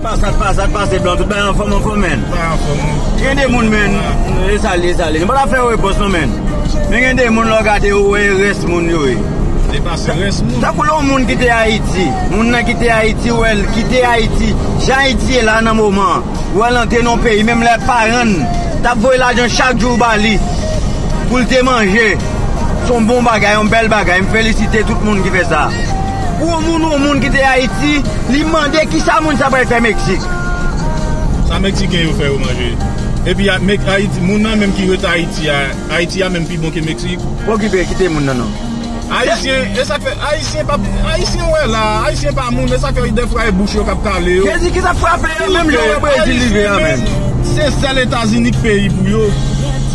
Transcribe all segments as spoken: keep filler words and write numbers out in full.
Sa t pase, sa t pase, blan, tout bagay anfòm, anfòm, menn. Bagay anfòm, wi. Gen de moun, menn, e sa l ye, e sa l ye. Nou pa ta fè yo repons, non, menn. Men gen de moun, lè w gade yo, ou wè e rès moun yo ye. Depase rès moun. Tankou lè yon moun kite Ayiti, moun nan kite Ayiti, ou wè l kite Ayiti, jan Ayiti ye la nan moman an, ou wè l antre nan yon peyi, menm lè paran l t ap voye lajan chak jou ba li, pou l te manje. Se yon bon bagay, yon bèl bagay. M felisite tout moun ki fè sa. Pou yon moun, yon moun kite Ayiti, li mande kisa moun sa pral fè Meksik. Sa Meksiken yo fè yo manje. Epi a, Mek-, Ayiti, moun nan menm ki ret Ayiti a, Ayiti a menm pi bon ke Meksik. Okipe, kite moun nan non. Ayisyen, e sa k fè, Ayisyen pa, Ayisyen wè la, Ayisyen pa moun, e sa k fè dèfwa e bouch yo k ap kale yo. Jezi ki sa frape yo, menm jan yo Brezil rive a menm. Se sèl Etazini k peyi pou yo.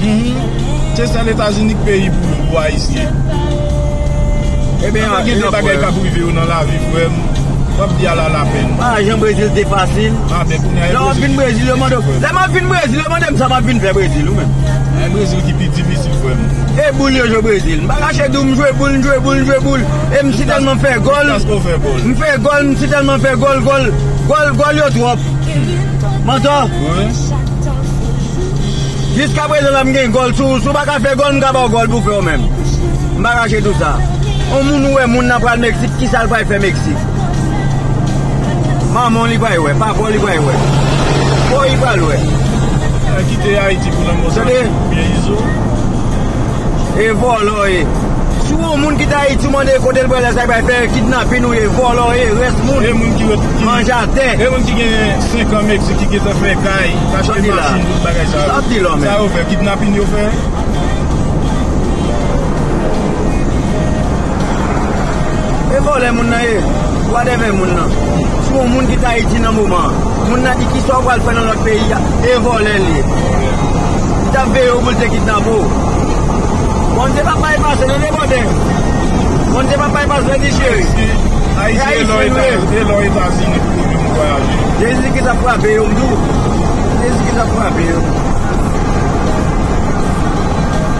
Mhm. Se sèl Etazini k peyi pou, pou Ayisyen. Ebyen, gen de bagay k ap rive yo nan lavi, frè m. W ap di ala lapenn. Ah, jan Brezil te fasil. Ah, men kounye a e Brezil ki pi difisil, frè m. Lè m ap vin Brezil, yo mande m sa m ap vin fè Brezil, ou menm. E Brezil ki pi difisil, frè m. E boul yo jwe Brezil. M pa kache di w, m jwe boul, m jwe boul, m jwe boul. E m si tèlman fè gòl. M fè gòl, m si tèlman fè gòl, gòl, gòl, gòl yo twòp. Mantò. Wi. Jiskaprezan la m gen gòl. Si w, si w pa ka fè gòl, m ka ba w gòl pou w fè w menm. M pa kache di w sa. Yon moun ou wè moun nan pral Meksik, kisa l pral fè Meksik? Manman w li pral wè, papa w li pral wè. Kò li pral wè. Kite Ayiti pou lanmò sa. Tande? Byen izo. E vòlò ye. Si w yon moun kite Ayiti, w mande kote l pral, sa l pral fè, kidnapin ou ye, vòlò ye, rès moun. E moun ki ret, ki manje atè. E moun ki gen senk an Meksik, ki gentan fè kay, ki achte machin, tout bagay sa yo. Sa w ap di la, men? Sa yo fè, kidnapin yo fè. E vòlè moun nan ye. Whatever moun nan. Si w yon moun kite Ayiti nan moman an, moun nan di kisa w pral fè nan lòt peyi a, e vòlè l ye. Li t ap veye w pou l te kidnape w. Bondye p ap bay pase, tande, bòdè. Bondye p ap bay pase, di cheri. Ayisyen, e lò Etazini pou yo menm vwayaje. Jezi ki sa frape yo, m di w. Jezi ki sa frape yo.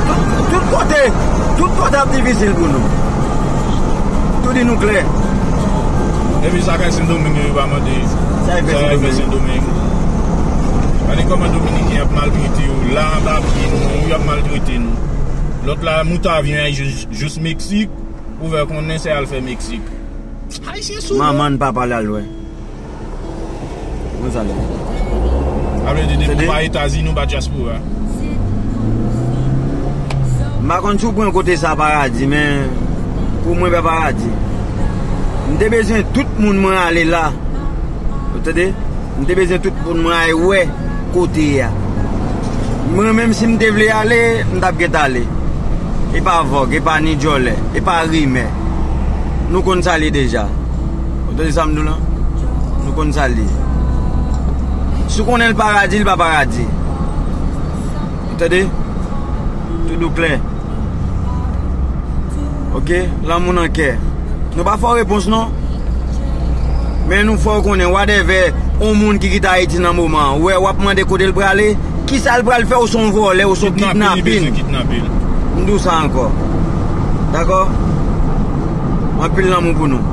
Tout, tout kote, tout kote ap difisil pou nou. Tou di nou klè. Epi sa k ay Sendomeng yo, yo pa mande. Sa y fè Sendomeng? Gade kòman Dominiken ap maltrete yo la anba pye nou, y ap maltrete nou. Lòt la, mout avyon ay jis, jis Meksik, ou fè konnen se al fè Meksik. Ayisyen sou nou. Manman n pa pale al lwen. Gonzalo. Sa vle di depi w pa Etazini, w pa dyaspora. M pa konn si w pran kote sa paradi, men pou mwen pa paradi. M te bezwen tout moun mwen ale la. Ou tande? M te bezwen tout moun mwen al wè kote a. Mwen menm si m te vle ale, m t ap gentan ale. E pa vòg, e pa ni djòlè, e pa rimè. Nou konn sa l ye deja. Ou tande sa m di w lan? Nou konn sa l ye. Si w konnen l paradi, l pa paradi. Ou tande? Tout ou klè. Oke? Lanmou nan kè. Nou pa fè w repons non. Men nou fè w konnen, whatever, yon moun ki kite Ayiti nan moman an, ou wè, w ap mande kote l prale, kisa l pral fè, ou se yon vòlè, ou se yon kidnapin. Kidnapin, li bezwen kidnape l. M di w sa ankò. Dakò? Anpil lanmou pou nou.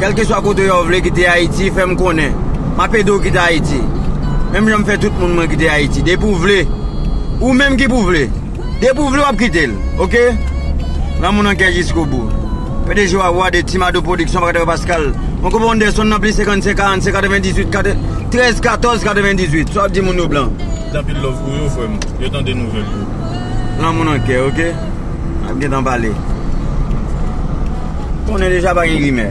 Kèlkeswa kote w vle kite Ayiti, fè m konnen. M ap ede w kite Ayiti. Menm jan m fè tout moun mwen kite Ayiti. Depi w vle, ou menm ki pou vle. Depi w vle, w ap kite l, oke? Lanmou nan kè jiskobou. P D G Wa, Wa de Timado Production, Patrick Pascal. Mon konpa Anderson nan plis senkannsenk, karannsenk, katrevendizuit, kat, trèz, katòz, katrevendizuit. Sa w ap di moun yo blan? Anpil love pou yo, frè m. Yo tande nouvèl yo. Lanmou nan kè, oke? N ap gentan pale. Konnen deja pa gen rimè.